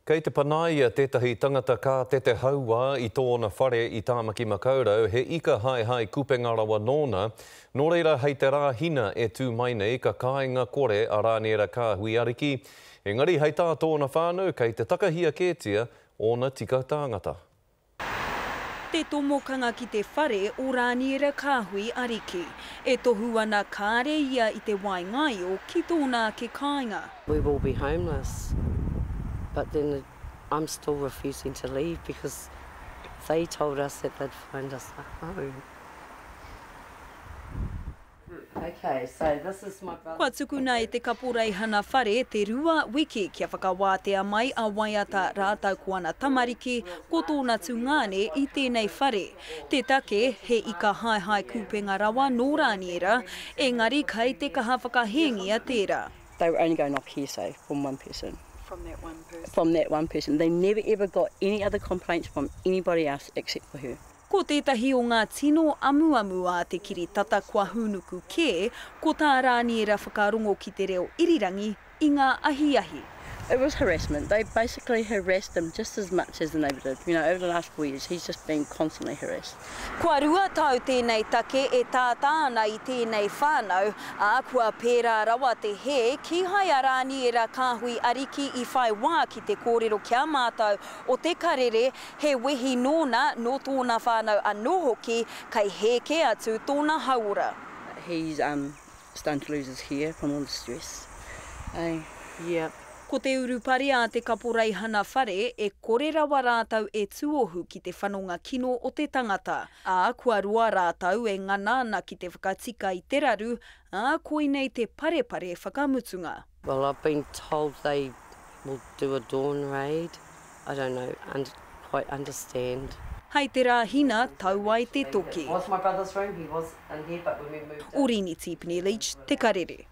Kei te panaia tētahi tangata kātete hauā i tōna whare i Tāmaki Makaurau, he ika haehae kupenga rawa nōna. Nō reira, hei te Rāhina e tū mai nei ka kāinga kore a Rāniera Kāhui Ariki. Engari hei tā tōna whānau, kei te takahia kētia ōna tika tāngata. Te tomokanga ki te whare o Rāniera Kāhui Ariki, e tohu ana kāre ia i te wai ngaio ki tōna ake kāinga. We will be homeless but then I'm still refusing to leave because they told us that they'd find us a home. Kua tukuna e te Kaporeihana Whare te rua wiki kia whakawātea mai a Waiata rātou ko ana tamariki, ko tōna tungāne i tēnei whare. Te take, he ika haehae kupenga rawa nō Rāniera, engari kei te kaha whakahēngia tērā. They were only going off hearsay from one person. From that one person? From that one person. They never ever got any other complaints from anybody else except for her. Ko tētahi o ngā tino amuamu a te kiritata kua hūnuku kē, ko tā Rāniera whakarongo ki te reo irirangi i ngā ahiahi. It was harassment. They basically harassed him just as much as the neighbour did. You know, over the last four years, he's just been constantly harassed. Kua 2 tau tēnei take e tātā ana i tēnei whānau, ā, kua pērā rawa te hē, kīhai a Rāniera Kāhui Ariki i whai wā ki te kōrero ki a mātou o Te Karere, He wehi nōna, nō tōna whānau anō hoki, kei hē kē atu tōna hauora. He's um starting to lose his hair from all the stress eh yeah. Ko te urupare a te kaporeihana whare, e kore rawa rātou e tuohu ki te whanonga kino o te tangata, ā, kua roa rātou e ngana ana ki te whakatika i te raru, ā, koinei te parepare whakamutunga. Well I've been told they will do a dawn raid, I don't know, und quite understand. Hei te Rāhina, tau ai te toki. Orini Tipene-Leach, Te Karere.